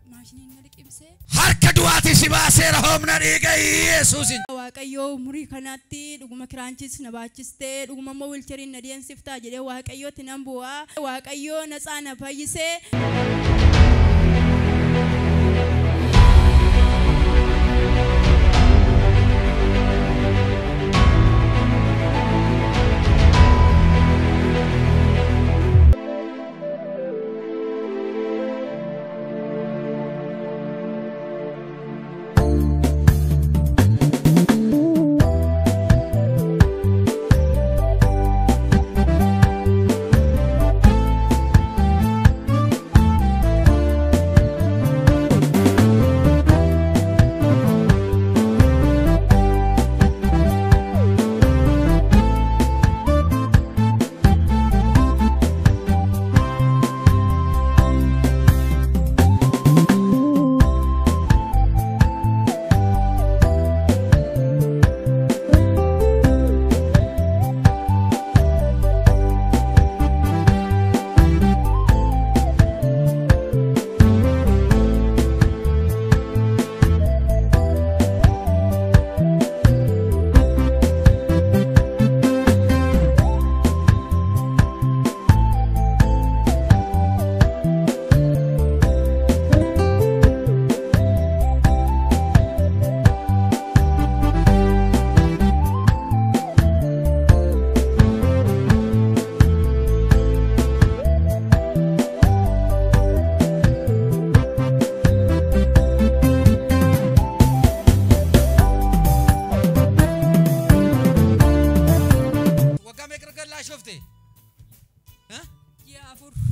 Maashiniin na liqimsee. Harka du'aatii si baaseera humna dhiiga Yesuusin. Waaqayyoo umurii kanatti dhuguma kiraanchis na baachistee dhuguma immoo wiilcheriin na deemsiftaa jedhee Waaqayyootti nan bu'aa. Waaqayyoo natsaa na fayyisee.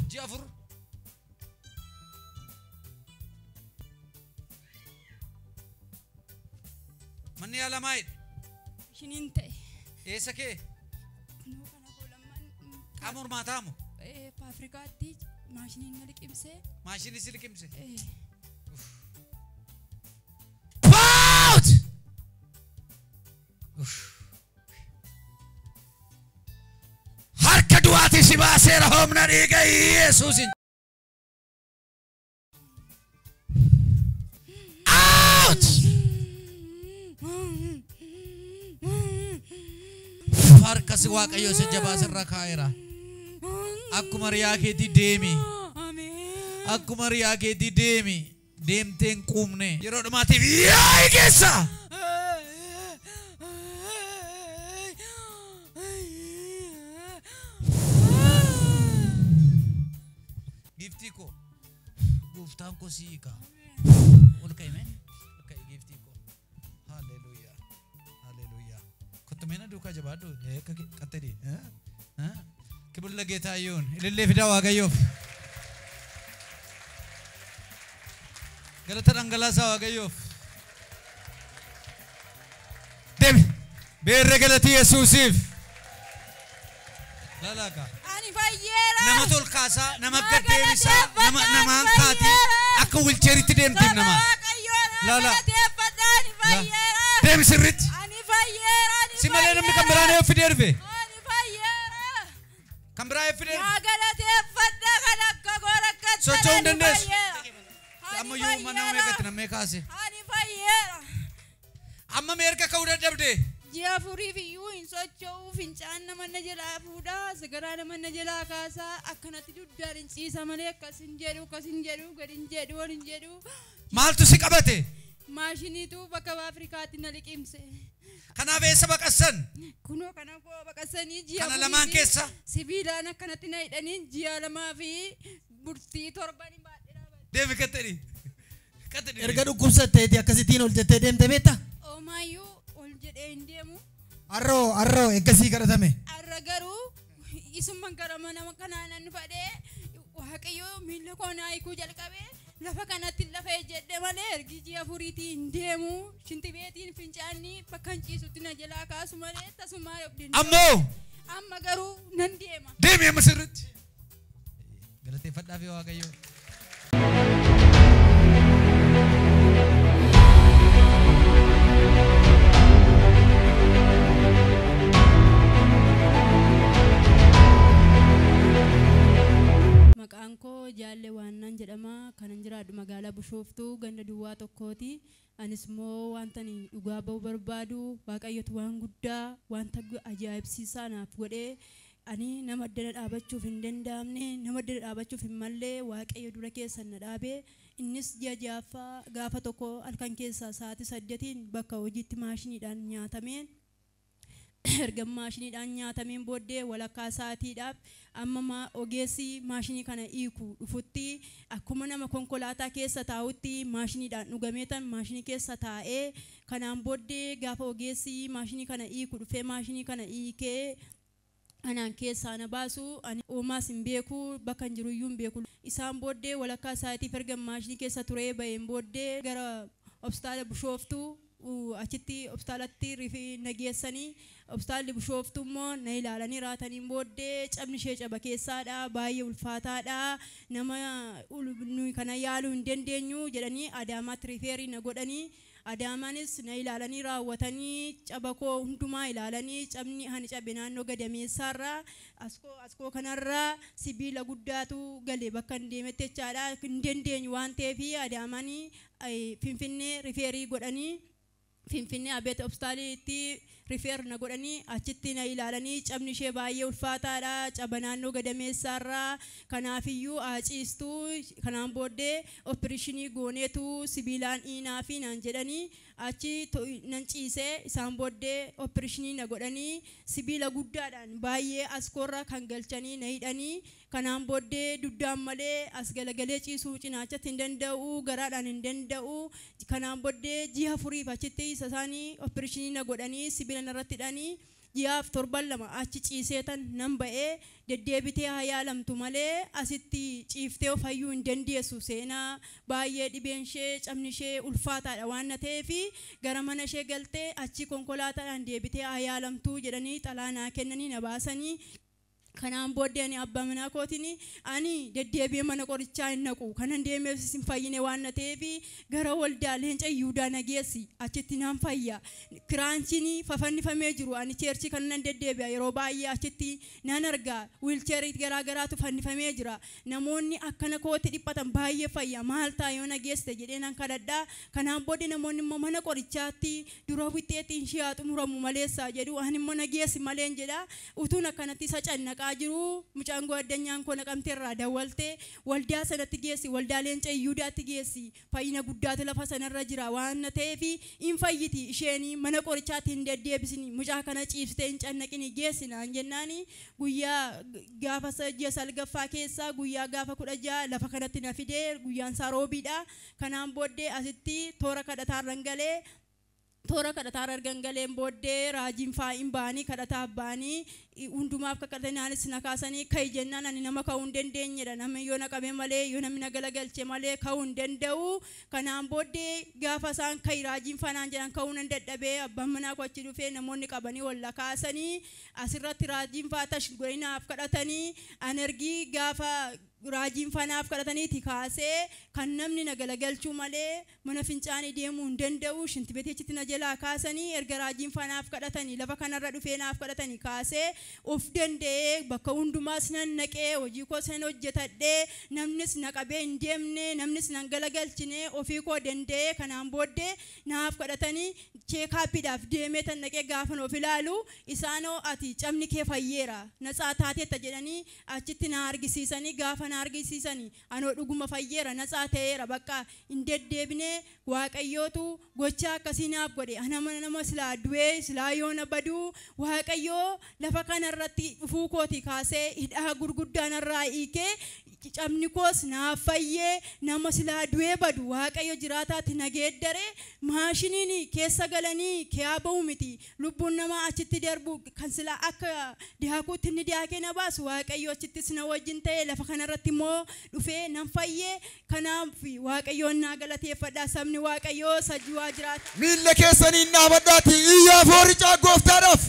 Ji'a afur. Manni yaalamaa jedhe. Maashiniin ta'e. Eessa kee? Kunoo kana koo lamaan. Qaama hormaataa moo? Afrikaatti maashiniin na liqimsee. Maashinii si liqimse? Out! Harka du'aatii si baaseera humna dhiiga Yesuusin. Out! Harka si Waaqayyo isa jabaa sirra kaa'eera. Akkuma riyaa keetii deemi. Akkuma riyaa keetii deemi. Deemtee hin quubne. Yeroo dhumaatiif yaa'i keessa. Giiftii koo gooftaan koo si hiika. Ol ka'i mee? Ol ka'i giiftii koo. Haleluuyaa. Haleluuyaa. Kottu mee na duukaa jabaadhu. Akka qaxxee. ክብር ለጌታ ይሁን። እልል fidaa Waaqayyoof. Galata dhangalaasaa Waaqayyoof. Deemi. Beerre galatii Yesuusiif. Lalaaka. Ani fayyeera. Nama tol kaasaa, nama gad deebisaa, nama namaan kaatee akka wilcheeritti deemteef nama. Lala. Ani fayyeera. Deemi sirriitti. Ani fayyeera. Si malee namni kan biraan yoo fidee dhufe. Ani fayyeera. Kan biraa yoo fidee dhufe. Yaa galateeffadha kan akka koo rakkattan. Socho'uu hin Ani dandeessu. fayyeera. Amma iyyuu mana meeqatti nammee kaase. Ani fayyeera. Amma meerga ka'uu dadhabde. Ji'a afuriif iyyuu hin socho'u fincaan nama na jalaa fuudhaa sagaraa nama na jalaa kaasaa akkanatti duddaan hin ciisa malee akkas hin jedhu akkas hin jedhu gad hin jedhu ol hin jedhu. Maaltu si qabate? Maashiniitu bakka Afrikaatti na liqimse. Kanaaf eessa baqassan? Kunoo kana koo baqassanii ji'a Kana lamaan keessa? Sibiilaan akkanatti na hidhanii ji'a lamaa fi burtii torban hin baadhee dhaabate. Deemi qaxxadhi. Qaxxadhi. Erga dhukkubsatteeti akkasittiin ol jettee deemte beektaa? Oomaayyuu ol jedhee hin deemu. Arroo arroo eeggasii kadhatame. Arra garuu isumman gara mana kanaa nan fadhee Waaqayyo miilla koo naa hiikuu jalqabee lafa kanatti lafa ejjedhe malee ergi ji'a afuriitii hin deemu. Shintibeetiin fincaanni bakka hin ciisutti na jalaa kaasu malee tasumaa of danda'u. Ammoo Amma garuu nan deema. deemi amma sirriitti. Galateeffadhaa fi Waaqayyo. Maqaan koo Jaallee Waannaan jedhama. Kanan jiraadhu jiraadhu magaalaa Bishooftuu ganda duwwaa tokkooti. Anis immoo wanta ani dhugaa ba'uu barbaadu Waaqayyotu waan guddaa wanta ajaa'ibsiisaa naaf godhee ani nama addana dhaabachuuf hin danda'amne nama addana dhaabachuuf hin mallee Waaqayyo dura keessan na dhaabee innis ji'a ja'affaa gaafa tokko halkan keessaa sa'aatii 8 bakka hojiitti maashiniidhaan nyaatameen erga maashiniidhaan nyaatameen booddee walakkaa sa'aatiidhaaf amma ogeessi maashinii kana hiiku dhufutti akkuma nama konkolaataa keessa taa'utti maashiniidhaan dhugameetan maashinii keessa taa'ee kanaan booddee gaafa ogeessi maashinii kana hiiku dhufee maashinii kana hiikee anaan keessaa na baasu ani uumaas hin beeku bakka hin jiruyyuu hin beeku isaan booddee walakkaa sa'aatiif erga maashinii keessa turee ba'een booddee gara hospitaala Bishooftuu achitti hospitaalatti na geessanii hospitaalli Bishooftuu immoo na ilaalanii raataniin booddee cabni ishee caba keessaadha baay'ee ulfaataadha nama nuyi kana yaaluu hin dandeenyu jedhanii Adaamaatti rifeerii na godhanii Adaamaanis na ilaalanii raawwatanii caba koo hundumaa ilaalanii cabni hani cabe naannoo gadameessaarraa askoo kanarraa sibiila guddaatu gale bakka hin deemetti jechaadha hin dandeenyu waan ta'eef Adaamaanii Finfinnee rifeerii godhanii Finfinnee abeet hospitaalitti rifeer na godhanii achitti na ilaalanii cabni ishee baay'ee ulfaataadha caba naannoo gadameessaarraa kanaafiyyuu aciistuu kanaan booddee opereeshinii gooneetu sibiilaan dhiinaa fi naan jedhanii achi nan ciisee isaan booddee opereeshinii na godhanii sibiila guddaadhaan baay'ee askoorra kan galchanii na hidhanii kanaan booddee duddaan malee as galagalee ciisuu cinaachatti hin danda'u garaadhaan hin danda'u kanaan booddee ji'a 4 achitti isa isaanii opereeshinii na godhanii sibiila narratti hidhanii ji'aaf torban 2 achi ciiseetan nan ba'ee deddeebitee haa yaalamtu malee asitti ciiftee fayyuu hin dandeessu seenaa baay'ee dhibeen ishee cabni ishee ulfaataadha waan na ta'eef gara mana ishee galtee achi konkolaataadhaan deebitee haa yaalamtu jedhanii xalaa naa kennanii na baasanii kanaan booddee ani abbaa manaa kootiin ani deddeebi'ee mana qorichaa hin naqu kanan deemeef hin fayyine waan na ta'eef gara waldaa leenca Yihudaa na geessi achitti nan fayya kiraanchiin fafannifamee jiru ani cheerchii kana nan deddeebi'a yeroo baay'ee achitti nan arga wiilcheerii garaa garaatu fannifamee jira namoonni akkana kootti dhiphatan baay'ee fayya maal ta'a yoo na geessite jedhee nan kadhadhaa kanaan booddee namoonni immoo mana qorichaatti dura wixxeetiin ishee haa xumuramu maleessaa jedhu ani immoo na geessi maleen jedha utuun akkanatti isa cannaqaa jiru mucaan gwaddanyaan koo naqamteerraa dawwaltee waldaa sanatti geessi waldaa leenca Yihudaatti geessi fayyina guddaatu lafa sanarra jira waan na ta'eef hin fayyiti isheen mana qorichaatti hin deddeebisini mucaa kana ciibsitee hin cannaqini geessi naan jennaani guyyaa gaafa ji'a salgaffaa keessaa guyyaa gaafa 16 lafa kanatti na fidee guyyaan isaa roobiidha kanaan booddee asitti toora kadhataarran galee toora kadhataarra ergan galeen booddee raajiin faa'iin ba'anii kadhataaf ba'anii hundumaaf kakkatanaanis na kaasanii ka'i jennaan ani nama ka'uu hin dandeenyedha namni yoo na qabe malee yoo namni na galagalche malee ka'uu hin danda'u kanaan booddee gaafa isaan ka'i raajiin faanaan jedhan ka'uu nan dadhabee abbaan manaa koo achi dhufee namoonni qabanii wal kaasanii asirratti raajiin faa tash godhinaaf kadhatanii an ergii gaafa raajiin faanaaf kadhataniiti kaasee kan namni na galagalchuu malee mana fincaanii deemuu hin danda'u shintibeetichitti na jalaa kaasanii erga raajiin faanaaf kadhatanii lafa kanarra dhufee naaf kadhatanii kaasee of danda'ee bakka hundumaas nan naqee hojii koos nan hojjetadhee namnis na qabee hin deemne namnis nan galagalchine ofii koo danda'ee kanaan booddee naaf kadhatanii cheekaappiidhaaf deemee tan naqee gaafan of ilaalu isaanoo ati cabni kee fayyeera natsaa taateetta jedhanii achitti na argisiisanii gaafa na argisiisanii anoo dhuguma fayyeera natsaa ta'eera bakka hin deddeebine Waaqayyootu gocha akkasii naaf godhe ana nama silaa du'ee silaa yoona baduu Waaqayyoo lafa kanarratti dhufuu kooti kaasee hidhaa gurguddaa narraa hiikee cabni koos naaf fayyee nama silaa du'ee badu Waaqayyo jiraataatti na geeddare maashiniin keessa galanii kiyaa ba'u miti lubbuun namaa achitti darbu kan silaa akka daakuutti inni daakee na baasu Waaqayyo achittis na wajjin ta'e lafa kanarratti immoo dhufee nan fayyee kanaaf Waaqayyoon naa galateeffadha sabni Waaqayyoo sajjiwaa jiraata. Miilla keessaniin dhaabadhaati iyyaa fooricaa gooftaadhaaf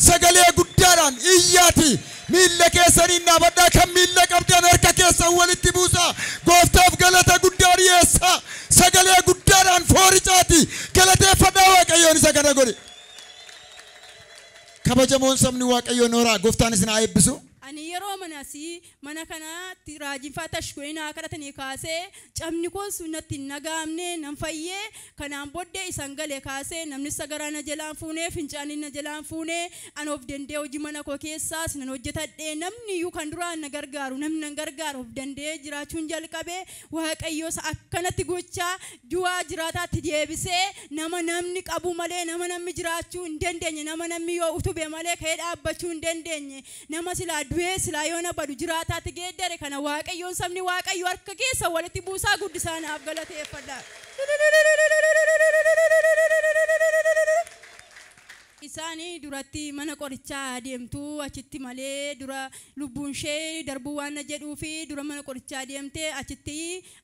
sagalee guddaadhaan iyyaati miilla keessaniin dhaabadhaa kan miilla qabdan harka keessan walitti buusaa gooftaaf galata guddaa dhiyeessaa sagalee guddaadhaan fooricaati galateeffadhaa Waaqayyoon isa kana godhe. Kabajamoon sabni Waaqayyoon horaa gooftaan isin haa eebbisu. Ani yeroo manasii mana kanatti raajinfaa tashkooyinaa kadhatanii kaasee cabni koo sun natti hin nagaamne nan fayyee kanaan booddee isaan galee kaasee namni sagaraa na jalaan fuunee fincaanii na jalaan fuunee an of danda'ee hojii mana koo keessaas nan hojjetadhee namni iyyuu kan duraan na gargaaru namni nan gargaaru of danda'ee jiraachuun jalqabee Waaqayyoos akkanatti gochaa du'aa jiraataatti deebisee nama namni qabu malee nama namni jiraachuu hin dandeenye nama namni yoo utube malee ka'ee dhaabbachuu hin dandeenye nama silaa du'ee silaa yoo na badu jiraataatti geeddare kana Waaqayyoon sabni Waaqayyo harka keessa walitti buusaa guddisaa naaf galateeffadha. Isaanii duratti mana qorichaa deemtu achitti malee dura lubbuun ishee darbuu waan na jedhuu fi dura mana qorichaa deemtee achitti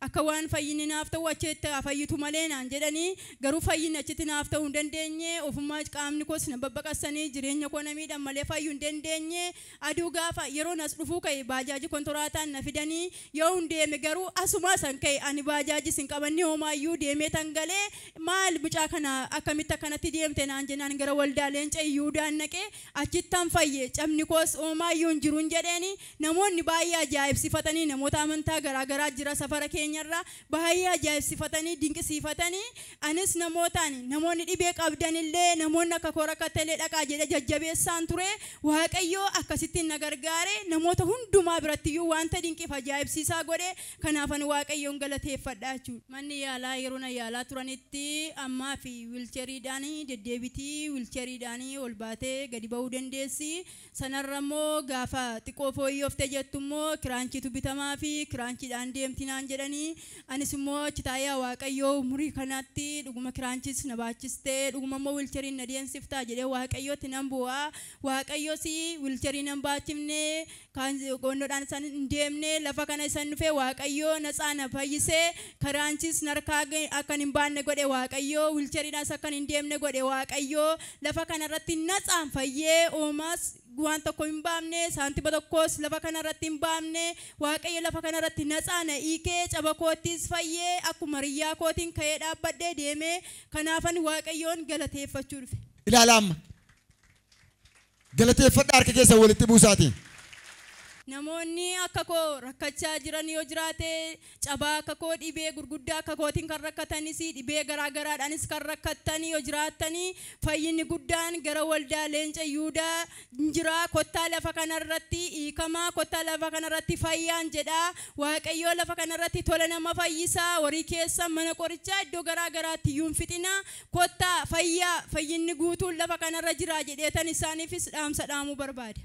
akka waan fayyinni naaf ta'u achitti fayyitu malee naan jedhanii garuu fayyinni achitti naaf ta'uu hin dandeenye ofumaa qaamni koos na babbaqassanii jireenya koo na miidhan malee fayyuu hin dandeenye aduu gaafa yeroo nas dhufuu ka'e baajaajii kontoraataan na fidanii yoo hin deeme garuu asumaa san ka'e ani baajaajii sin qabanne homaayyuu deemee tan galee maal mucaa kana akkamitti akkanatti deemte naan jennaan gara waldaa leenca Yihuudaan naqee achittan fayye cabni koos homaayyuu hin jiru hin jedheeni namoonni baay'ee ajaa'ibsifatanii namoota amantaa garaagaraa jira safara keenyarra baay'ee ajaa'ibsifatanii dinqisiifatanii anis namootaan namoonni dhibee qabdanillee namoonni akka koo rakkatellee dhaqaa jedhee jajjabeessaan ture Waaqayyoo akkasittiin na gargaare namoota hundumaa birattiyyuu wanta dinqiif ajaa'ibsiisaa godhe kanaafan Waaqayyoon galateeffadha jechuudha. Manni yaalaa yeroo na yaalaa turanitti ammaa fi wiilcheriidhaan deddeebitii wiilcheriidhaan ol baatee gadi ba'uu dandeessi. Sanarra immoo gaafa xiqqoo fooyyooftee jettu immoo kiraanchiitu bitamaa fi kiraanchiidhaan deemti naan jedhanii anis immoo achi taa'ee Waaqayyoo umurii kanatti dhuguma kiraanchis na baachistee dhuguma immoo wiilcheriin na deemsiftaa jedhee Waaqayyootti nan bu'aa. Waaqayyoos wiilcherii nan baachifne kaan qonnoodhaan isaan hin deemne lafa kana isaan dhufee Waaqayyoo natsaa na fayyisee kiraanchis narkaa akkan hin baanne godhe Waaqayyoo wiilcheriidhaas akkan hin deemne godhe Waaqayyoo lafa kanarratti natsaan fayyee oomaas waan tokko hin baamne saantima tokkos lafa kanarratti hin baamne Waaqayyo lafa kanarratti natsaa na hiikee caba koottis fayyee akkuma riyyaa kootiin ka'ee dhaabbadhee deemee kanaafan Waaqayyoon galateeffachuu dhufe. Ilaala amma. Galateeffadha harka keessa walitti buusaatiin. Namoonni akka koo rakkachaa jiran yoo jiraate cabaa akka koo dhibee gurguddaa akka kootiin kan rakkatanis dhibee garaagaraadhaanis kan rakkatanii yoo jiraatanii fayyinni guddaan gara waldaa leenca Yihudaa jira kottaa lafa kanarratti hiikamaa kottaa lafa kanarratti fayyaan jedha Waaqayyoo lafa kanarratti tola nama fayyisaa horii keessa mana qorichaa iddoo garaagaraatti iyyuu hin fixinaa kottaa fayyaa fayyinni guutuun lafa kanarra jira jedheetan isaaniifis dhaamsa dhaamuu barbaada.